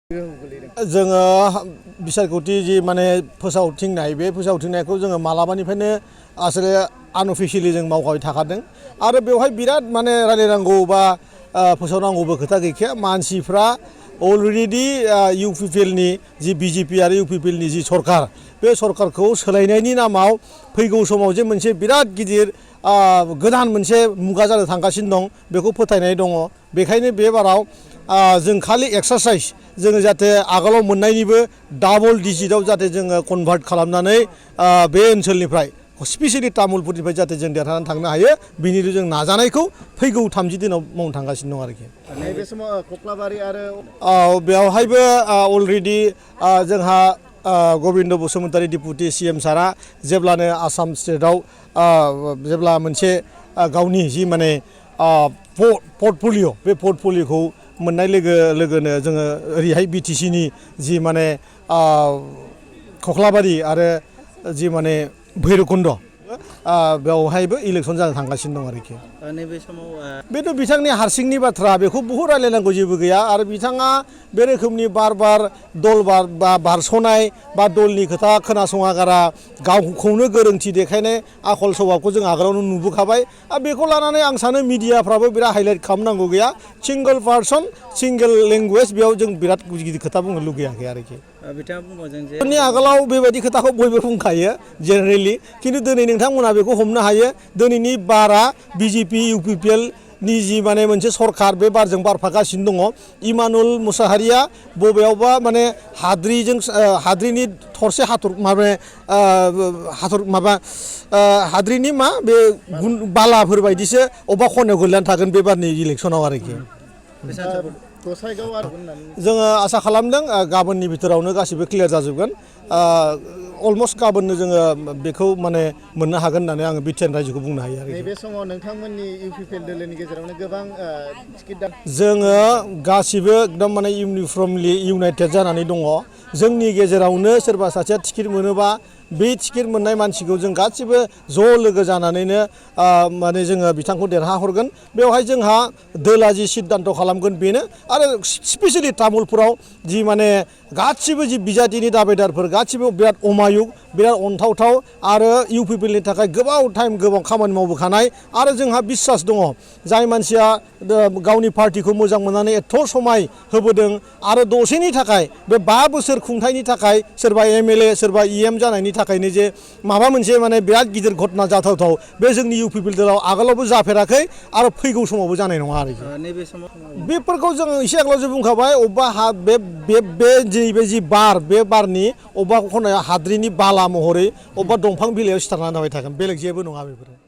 जोङो बिसायख'थि जि माने फोसावथिंनाय बे फोसावथिंनायखौ जोङो मालाबानिफ्रायनो आसले आनअफिसियेलि जों मावगाय थाखादों आरो बेवहाय बिराद माने रायलायनांगौ बा फोसावनांगौबो खोथा गैखाया मानसिफ्रा अलरेडि इउपिपिएलनि जि बिजेपि आरो इउपिपिएलनि जि सरकार बे सरकारखौ सोलायनायनि नामाव फैगौ समाव जे मोनसे बिराद गिदिर गोदान मोनसे मुगा जानो थांगासिनो दं बेखौ फोथायनाय दङ बेखायनो बे बाराव जों खालि एक्सारसाइज जोङो जाहाथे आगोलाव मोननायनिबो डाबल डिजिटआव जाहाथे जोङो कनभार्ट खालामनानै बे ओनसोलनिफ्राय स्पेसियेलि तामुलपुरनिफ्राय जाहाथे जों देरहानानै थांनो हायो बिनि जों नाजानायखौ फैगौ 30 दिनाव मावनो थांगासिनो दं आरोखि नैबे समाव कक्लाबारि आरो बेवहायबो अलरेडि जोंहा गबिन्द बसुमतारी डिपुटि सीएम सारा जेब्लानो आसाम स्टेटआव जेब्ला मोनसे गावनि जि माने पर्टफलिय' बे पर्टफलिय'खौ मोननाय लोगो लोगोनो जोङो ओरैहाय बिटिसिनि जि माने कक्लाबारि आरो जि माने भैरबकुन्द बेवहायबो इलेक्सन जानो थांगासिनो दं आरोखि नैबे समाव बेथ' बिथांनि हारसिंनि बाथ्रा बेखौ बहुद रायलायनांगौ जेबो गैया आरो बिथाङा बे रोखोमनि बार दल बारस'नाय बा दलनि खोथा खोनासङागारा गावखौनो गोरोंथि देखायनाय आखल सभाबखौ जों आगोलावनो नुबोखाबाय आरो बेखौ लानानै आं सानो मिडियाफ्राबो बिराद हाइलाइट खालामनांगौ गैया सिंगल पार्सन सिंगल लेंगुवेज बेयाव जों बिराद गिदिर खोथा बुंनो लुगैयाखै आरोखि बिथाङा बुंबावदों जे आगोलाव बेबायदि खोथाखौ बयबो बुंखायो जेनेरेलि खिन्थु दिनै नोंथांमोना बेखौ हमनो हायो दिनैनि बारा बिजेपि इउपिपिएल नि जि माने मोनसे सरकार बे बारजों बारफागासिनो दङ इमानुल मुसाहारिया बबेयावबा माने हाद्रिनि थरसे हाद्रिनि मा बे बालाफोर बायदिसो अबेबा खनायाव गोलैनानै थागोन बे बारनि इलेक्सनाव आरोखि जोङो आसा खालामदों गाबोननि बिथोरावनो गासिबो क्लियार जाजोबगोन अलमस्ट गाबोननो जोङो बेखौ माने मोननो हागोन होननानै आङो बिटिआर रायजोखौ बुंनो हायो आरो नैबे समाव नोंथांमोननि इउपिपिएल दोलोनि गेजेरावनो गोबां टिकेट जोङो गासिबो एकदम माने इउनिफर्मलि इउनाइटेड जानानै दङ जोंनि गेजेरावनो सोरबा सासेया टिकेट मोनोबा बे टिकेट मोननाय मानसिखौ जों गासिबो ज' लोगो जानानैनो माने जोङो बिथांखौ देरहाहरगोन बेवहाय जोंहा दोला जि सिद्धान्त खालामगोन बेनो आरो स्पेसियेलि तामुलपुराव जि माने गासिबो जि बिजाथिनि दाबेदारफोर गासिबो बिराद अमायुग बिराद अनथावथाव आरो इउपिपिएलनि थाखाय गोबां खामानि मावबोखानाय आरो जोंहा बिसास दङ जाय मानसिया गावनि पार्टिखौ मोजां मोननानै एथ' समाय होबोदों आरो दसेनि थाखाय बे 5 बोसोर खुंथायनि थाखाय सोरबा एमएलए सोरबा इएम जानायनि थाखायनो जे माबा मोनसे माने बिराद गिदिर घटना जाथावथाव बे जोंनि इउपिपिएल दोलाव आगोलावबो जाफेराखै आरो फैगौ समावबो जानाय नङा आरोखि नैबे समाव बेफोरखौ जों एसे आगोलावसो बुंखाबाय अबेबा बे जि बार बे बारनि अबेबा खनायाव हाद्रिनि बाला महरै अबेबा दंफां बिलाइयाव सिथारनानै थाबाय थागोन बेलेग जेबो नङा बेफोरो